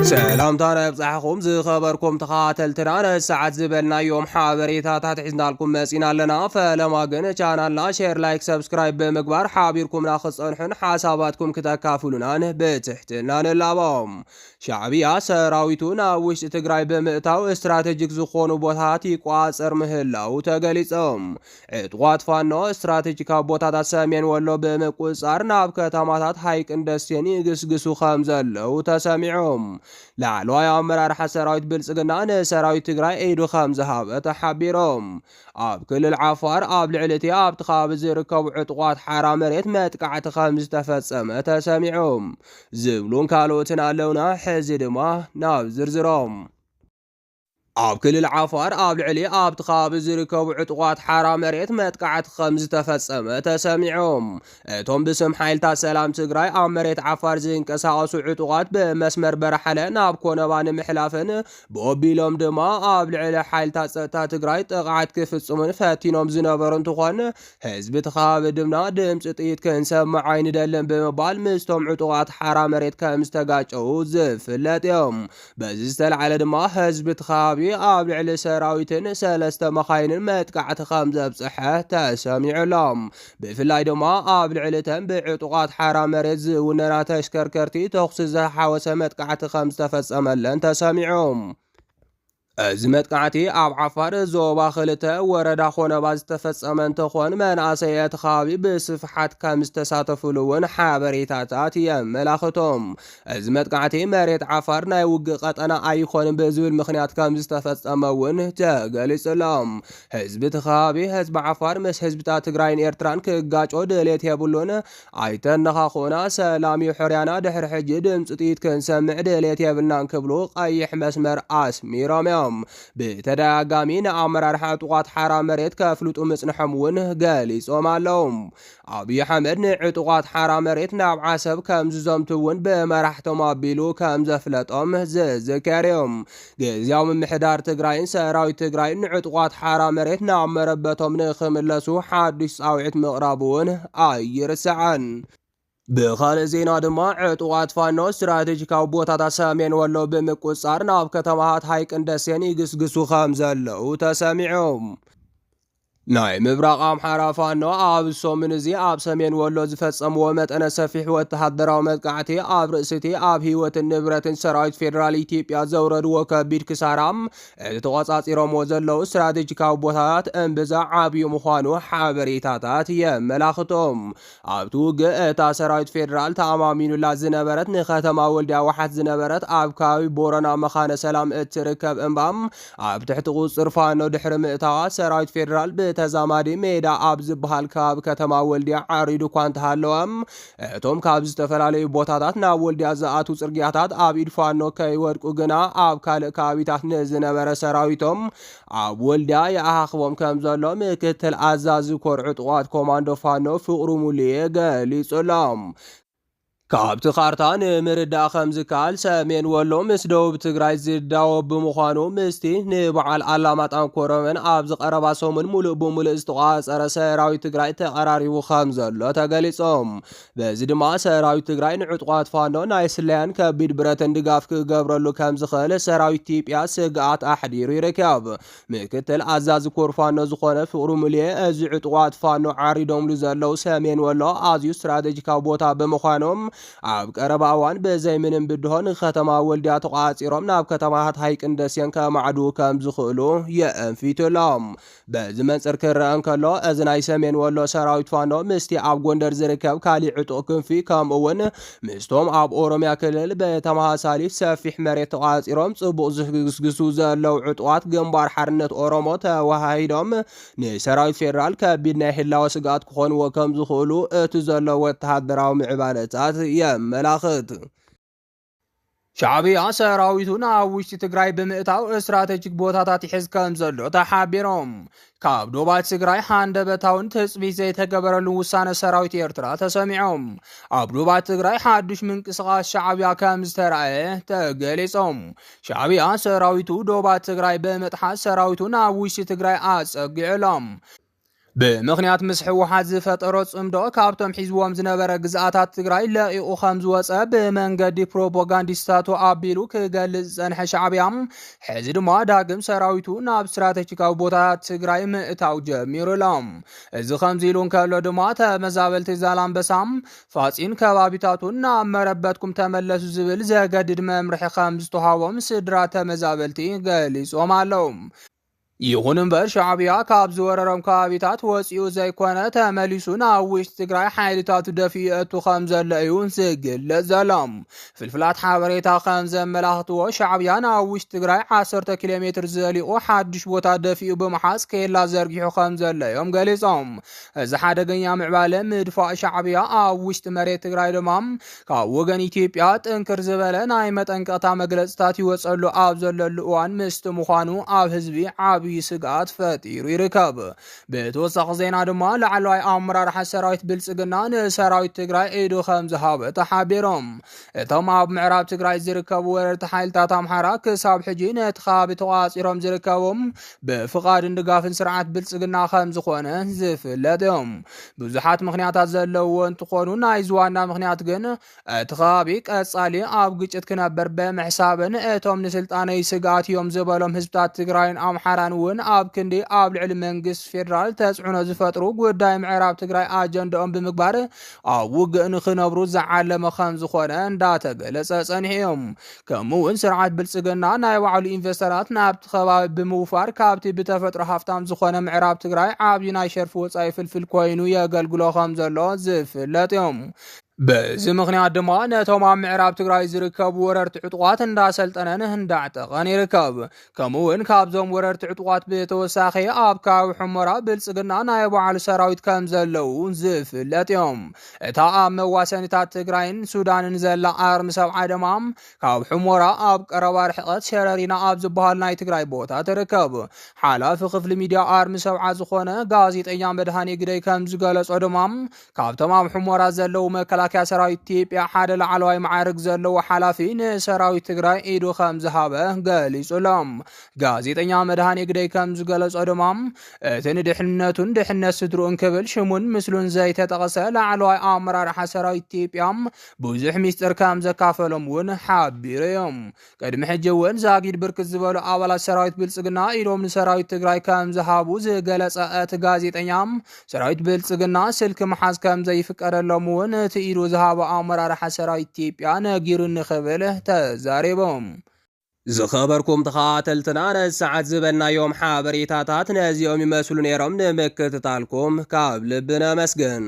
ሰላምታና ይብጻሕኹም ዝኸበርኩም ተኸታተልትና፣ ነሰዓት ዝበልናዮም ሓበሬታታት ሒዝናልኩም መጺና ኣለና። ፈለማ ግን ቻናልና ሼር፣ ላይክ፣ ሰብስክራይብ ብምግባር ሓቢርኩምና ክትጸንሑን ሓሳባትኩም ክተካፍሉናን ብትሕትና ንላቦም። ሻዕብያ ሰራዊቱ ናብ ውሽጢ ትግራይ ብምእታው ስትራቴጂክ ዝኾኑ ቦታታት ይቋጸር ምህላው ተገሊጾም። ዕጡቓት ፋኖ ስትራቴጂካዊ ቦታታት ሰሜን ወሎ ብምቁጽጻር ናብ ከተማታት ሃይቅን ደሴን ይግስግሱ ከም ዘለዉ ተሰሚዖም። ላዕለዋይ ኣመራርሓ ሰራዊት ብልጽግና ንሰራዊት ትግራይ ኢዱ ከም ዝሃበ ተሓቢሮም። ኣብ ክልል ዓፋር ኣብ ልዕሊ እቲ ኣብቲ ከባቢ ዝርከቡ ዕጡቓት ሓራ መሬት መጥቃዕቲ ከም ዝተፈጸመ ተሰሚዖም። ዝብሉን ካልኦትን ኣለውና። ሕዚ ድማ ናብ ዝርዝሮም። ኣብ ክልል ዓፋር ኣብ ልዕሊ ኣብቲ ከባቢ ዝርከቡ ዕጡቓት ሓራ መሬት መጥቃዕቲ ከም ዝተፈጸመ ተሰሚዖም። እቶም ብስም ሓይልታት ሰላም ትግራይ ኣብ መሬት ዓፋር ዝንቀሳቐሱ ዕጡቓት ብመስመር በራሓለ ናብ ኮነባ ንምሕላፍን ብኦቢሎም ድማ ኣብ ልዕሊ ሓይልታት ጸጥታ ትግራይ ጥቕዓት ክፍጽሙን ፈቲኖም ዝነበሩ እንትኾን፣ ህዝቢ እቲ ከባቢ ድማ ድምፂ ጥይት ክንሰምዕ ኣይንደልን ብምባል ምስቶም ዕጡቓት ሓራ መሬት ከም ዝተጋጨዉ ዝፍለጥ እዮም። በዚ ዝተልዓለ ድማ ህዝቢ እቲ ከባቢ ኣብ ልዕሊ ሰራዊትን ሰለስተ መኻይንን መጥቃዕቲ ከም ዘብፅሐ ተሰሚዑ ኣሎ። ብፍላይ ድማ ኣብ ልዕሊ እተን ብዕጡቓት ሓራ መሬት ዝውነና ተሽከርከርቲ ተኹሲ ዝሓወሰ መጥቃዕቲ ከም ዝተፈጸመለን ተሰሚዑ። እዚ መጥቃዕቲ ኣብ ዓፋር ዞባ ክልተ ወረዳ ኮነባ ዝተፈጸመ እንትኾን፣ መናእሰይ እቲ ከባቢ ብስፍሓት ከም ዝተሳተፉሉ እውን ሓበሬታታት የመላኽቶም። እዚ መጥቃዕቲ መሬት ዓፋር ናይ ውግእ ቀጠና ኣይኾንን ብዝብል ምኽንያት ከም ዝተፈጸመ እውን ተገሊጹሎም። ህዝቢ እቲ ከባቢ ህዝቢ ዓፋር ምስ ህዝብታት ትግራይን ኤርትራን ክጋጮ ድሌት የብሉን። ኣይተነኻኹና፣ ሰላም እዩ ሕርያና፣ ድሕሪ ሕጂ ድምፂ ጥይት ክንሰምዕ ድሌት የብልናን ክብሉ ቀይሕ መስመር ኣስሚሮም እዮም። ብተደጋጋሚ ንኣመራርሓ ዕጡቓት ሓራ መሬት ከፍልጡ ምጽንሖም እውን ገሊጾም ኣለዉ። ኣብይ ኣሕመድ ንዕጡቓት ሓራ መሬት ናብ ዓሰብ ከም ዝዘምቱ እውን ብመራሕቶም ኣቢሉ ከም ዘፍለጦም ዝዝከር እዩ። ግዝያዊ ምምሕዳር ትግራይን ሰራዊት ትግራይን ንዕጡቓት ሓራ መሬት ናብ መረበቶም ንክምለሱ ሓዱሽ ጻውዒት ምቕራቡ እውን ኣይርሳዕን። ብኻልእ ዜና ድማ ዕጡቓት ፋኖ ስትራቴጂካዊ ቦታታት ሰሜን ወሎ ብምቁጽጻር ናብ ከተማታት ሃይቅን ደሴን ይግስግሱ ከም ዘለዉ ተሰሚዑ። ናይ ምብራቕ ኣምሓራ ፋኖ ኣብ ሰሙን እዚ ኣብ ሰሜን ወሎ ዝፈጸምዎ መጠነ ሰፊሕ ወተሃደራዊ መጥቃዕቲ ኣብ ርእሲ እቲ ኣብ ህይወትን ንብረትን ሰራዊት ፌዴራል ኢትዮጵያ ዘውረድዎ ከቢድ ክሳራ፣ እቲ ተቖጻጺሮምዎ ዘለዉ ስትራቴጂካዊ ቦታታት እምብዛ ዓብዩ ምዃኑ ሓበሬታታት የመላኽቶም። ኣብቲ ውግእ እታ ሰራዊት ፌዴራል ተኣማሚኑላ ዝነበረት ንከተማ ወልድያ ዋሓት ዝነበረት ኣብ ከባቢ ቦረና መኻነ ሰላም እትርከብ እምባ ኣብ ትሕቲ ቁጽጽር ፋኖ ድሕሪ ምእታዋ ሰራዊት ፌዴራል ብተዛማዲ ሜዳ ኣብ ዝበሃል ከባቢ ከተማ ወልድያ ዓሪዱ እኳ እንተሃለወ፣ እቶም ካብ ዝተፈላለዩ ቦታታት ናብ ወልድያ ዝኣትዉ ጽርግያታት ኣብ ኢድ ፋኖ ከይወድቁ ግና ኣብ ካልእ ከባቢታት ንዝነበረ ሰራዊቶም ኣብ ወልድያ ይኣኻኽቦም ከም ዘሎ ምክትል ኣዛዚ ኮር ዕጡቓት ኮማንዶ ፋኖ ፍቕሩ ሙሉየ ገሊጹ ኣሎ። ካብቲ ካርታ ንምርዳእ ከም ዝከኣል ሰሜን ወሎ ምስ ደቡብ ትግራይ ዝዳወብ ብምዃኑ ምስቲ ንበዓል ኣላማጣን ኮረመን ኣብዚ ቀረባ ሰሙን ሙሉእ ብሙሉእ ዝተቋጸረ ሰራዊት ትግራይ ተቐራሪቡ ከም ዘሎ ተገሊጾም። በዚ ድማ ሰራዊት ትግራይ ንዕጡቓት ፋኖ ናይ ስለያን ከቢድ ብረትን ድጋፍ ክገብረሉ ከም ዝኽእል ሰራዊት ኢትዮጵያ ስግኣት ኣሕዲሩ ይርከብ። ምክትል ኣዛዚ ኮር ፋኖ ዝኾነ ፍቕሩ ሙልየ፣ እዚ ዕጡቓት ፋኖ ዓሪዶምሉ ዘለዉ ሰሜን ወሎ ኣዝዩ ስትራቴጂካዊ ቦታ ብምዃኖም ኣብ ቀረባ እዋን ብዘይ ምንም ብድሆ ንከተማ ወልድያ ተቋጺሮም ናብ ከተማታት ሃይቅን ደሴን ከማዕዱ ከም ዝኽእሉ የእንፊቱሎም። በዚ መንጽር ክረአ እንከሎ፣ እዚ ናይ ሰሜን ወሎ ሰራዊት ፋኖ ምስቲ ኣብ ጎንደር ዝርከብ ካሊእ ዕጡቕ ክንፊ፣ ከምኡ እውን ምስቶም ኣብ ኦሮምያ ክልል ብተመሳሳሊ ሰፊሕ መሬት ተቋጺሮም ጽቡቕ ዝግስግሱ ዘለዉ ዕጡቓት ግንባር ሓርነት ኦሮሞ ተወሃሂዶም ንሰራዊት ፌዴራል ከቢድ ናይ ህላወ ስግኣት ክኾንዎ ከም ዝኽእሉ እቲ ዘሎ ወተሃደራዊ ምዕባለታት የመላኽት። ሻዕብያ ሰራዊቱ ናብ ውሽጢ ትግራይ ብምእታው ስትራቴጂክ ቦታታት ይሕዝ ከም ዘሎ ተሓቢሮም። ካብ ዶባት ትግራይ ሃንደበታውን ትጽቢት ዘይተገበረሉ ውሳነ ሰራዊት ኤርትራ ተሰሚዖም። ኣብ ዶባት ትግራይ ሓዱሽ ምንቅስቓስ ሻዕብያ ከም ዝተራእየ ተገሊጾም። ሻዕብያ ሰራዊቱ ዶባት ትግራይ ብምጥሓስ ሰራዊቱ ናብ ውሽጢ ትግራይ ኣጸጊዑ ኣሎ። ብምኽንያት ምስ ህወሓት ዝፈጠሮ ጽምዶ ካብቶም ሒዝዎም ዝነበረ ግዝኣታት ትግራይ ለቒቑ ከም ዝወፀ ብመንገዲ ፕሮፓጋንዲስታቱ ኣቢሉ ክገልጽ ዝጸንሐ ሻዕብያ፣ ሕዚ ድማ ዳግም ሰራዊቱ ናብ ስትራቴጂካዊ ቦታታት ትግራይ ምእታው ጀሚሩ ኣሎ። እዚ ከምዚ ኢሉ እንከሎ ድማ ተመዛበልቲ ዛላምበሳ፣ ፋጺን ከባቢታቱን ናብ መረበትኩም ተመለሱ ዝብል ዘገድድ መምርሒ ከም ዝተዋህቦም ስድራ ተመዛበልቲ ገሊጾም ኣለዉ። ይኹን እምበር ሻዕብያ ካብ ዝወረሮም ከባቢታት ወፂኡ ዘይኮነ ተመሊሱ ናብ ውሽጢ ትግራይ ሓይልታቱ ደፊኡ የእቱ ከም ዘሎ እዩ ዝግለጽ ዘሎ። ፍልፍላት ሓበሬታ ከም ዘመላኽትዎ ሻዕብያ ናብ ውሽጢ ትግራይ ዓሰርተ ኪሎ ሜትር ዘሊቑ ሓዱሽ ቦታ ደፊኡ ብምሓዝ ኬላ ዘርጊሑ ከም ዘሎ እዮም ገሊጾም። እዚ ሓደገኛ ምዕባለ ምድፋእ ሻዕብያ ኣብ ውሽጢ መሬት ትግራይ ድማ ካብ ወገን ኢትዮጵያ ጥንክር ዝበለ ናይ መጠንቀቕታ መግለጽታት ይወጸሉ ኣብ ዘለሉ እዋን ምስቲ ምዃኑ ኣብ ህዝቢ ዓብዪ ስግኣት ፈጢሩ ይርከብ። ብተወሳኺ ዜና ድማ ላዕለዋይ ኣመራርሓ ሰራዊት ብልጽግና ንሰራዊት ትግራይ ኢዱ ከም ዝሃበ ተሓቢሮም። እቶም ኣብ ምዕራብ ትግራይ ዝርከቡ ወረርቲ ሓይልታት ኣምሓራ ክሳብ ሕጂ ነቲ ከባቢ ተቋጺሮም ዝርከቡ ብፍቓድን ድጋፍን ስርዓት ብልጽግና ከም ዝኾነ ዝፍለጥ እዮም። ብዙሓት ምኽንያታት ዘለውዎ እንትኾኑ ናይዚ ዋና ምኽንያት ግን እቲ ከባቢ ቀጻሊ ኣብ ግጭት ክነብር ብምሕሳብን እቶም ንስልጣነይ ስግኣት እዮም ዝበሎም ህዝብታት ትግራይን ኣምሓራን እውን ኣብ ክንዲ ኣብ ልዕሊ መንግስቲ ፌዴራል ተጽዕኖ ዝፈጥሩ ጉዳይ ምዕራብ ትግራይ ኣጀንዳኦም ብምግባር ኣብ ውግእ ንኽነብሩ ዝዓለመ ከም ዝኾነ እንዳተገለጸ ጸኒሑ እዮም። ከምኡ እውን ስርዓት ብልጽግና ናይ ባዕሉ ኢንቨስተራት ናብቲ ከባቢ ብምውፋር ካብቲ ብተፈጥሮ ሃፍታም ዝኾነ ምዕራብ ትግራይ ዓብዪ ናይ ሸርፊ ወፃኢ ፍልፍል ኮይኑ የገልግሎ ከም ዘሎ ዝፍለጥ እዮም። በዚ ምኽንያት ድማ ነቶም ኣብ ምዕራብ ትግራይ ዝርከቡ ወረርቲ ዕጡቓት እንዳሰልጠነን እንዳዕጠቐን ይርከብ። ከምኡ እውን ካብዞም ወረርቲ ዕጡቓት ብተወሳኺ ኣብ ከባቢ ሑመራ ብልጽግና ናይ ባዕሉ ሰራዊት ከም ዘለዉ ዝፍለጥ እዮም። እታ ኣብ መዋሰኒታት ትግራይን ሱዳንን ዘላ ኣርሚ ሰብዓ ድማ ካብ ሑመራ ኣብ ቀረባ ርሕቐት ሸረሪና ኣብ ዝበሃል ናይ ትግራይ ቦታ ትርከብ። ሓላፊ ክፍሊ ሚድያ ኣርሚ ሰብዓ ዝኾነ ጋዜጠኛ መድሃኔ ግደይ ከም ዝገለጾ ድማ ካብቶም ኣብ ሑመራ ዘለዉ መከላከያ ሰራዊት ኢትዮጵያ ሓደ ላዕለዋይ መዓርግ ዘለዎ ሓላፊ ንሰራዊት ትግራይ ኢዱ ከም ዝሃበ ገሊጹ ኣሎ። ጋዜጠኛ መድሃኔ ግደይ ከም ዝገለጾ ድማ እቲ ንድሕንነቱን ድሕነት ስድርኡን ክብል ሽሙን ምስሉን ዘይተጠቐሰ ላዕለዋይ ኣመራርሓ ሰራዊት ኢትዮጵያ ብዙሕ ሚስጥር ከም ዘካፈሎም እውን ሓቢሩ እዮም። ቅድሚ ሕጂ እውን ዛጊድ ብርክት ዝበሉ ኣባላት ሰራዊት ብልጽግና ኢዶም ንሰራዊት ትግራይ ከም ዝሃቡ ዝገለጸ እቲ ጋዜጠኛ፣ ሰራዊት ብልጽግና ስልኪ ምሓዝ ከም ዘይፍቀደሎም እውን እቲ ኢዱ ዝሃበ ኣመራርሓ ሰራዊት ኢትዮጵያ ነጊሩኒ ክብል ተዛሪቦም። ዝኸበርኩም ተኸታተልትና ነዚ ሰዓት ዝበልናዮም ሓበሬታታት ነዚኦም ይመስሉ ነይሮም። ንምክትታልኩም ካብ ልቢ ነመስግን።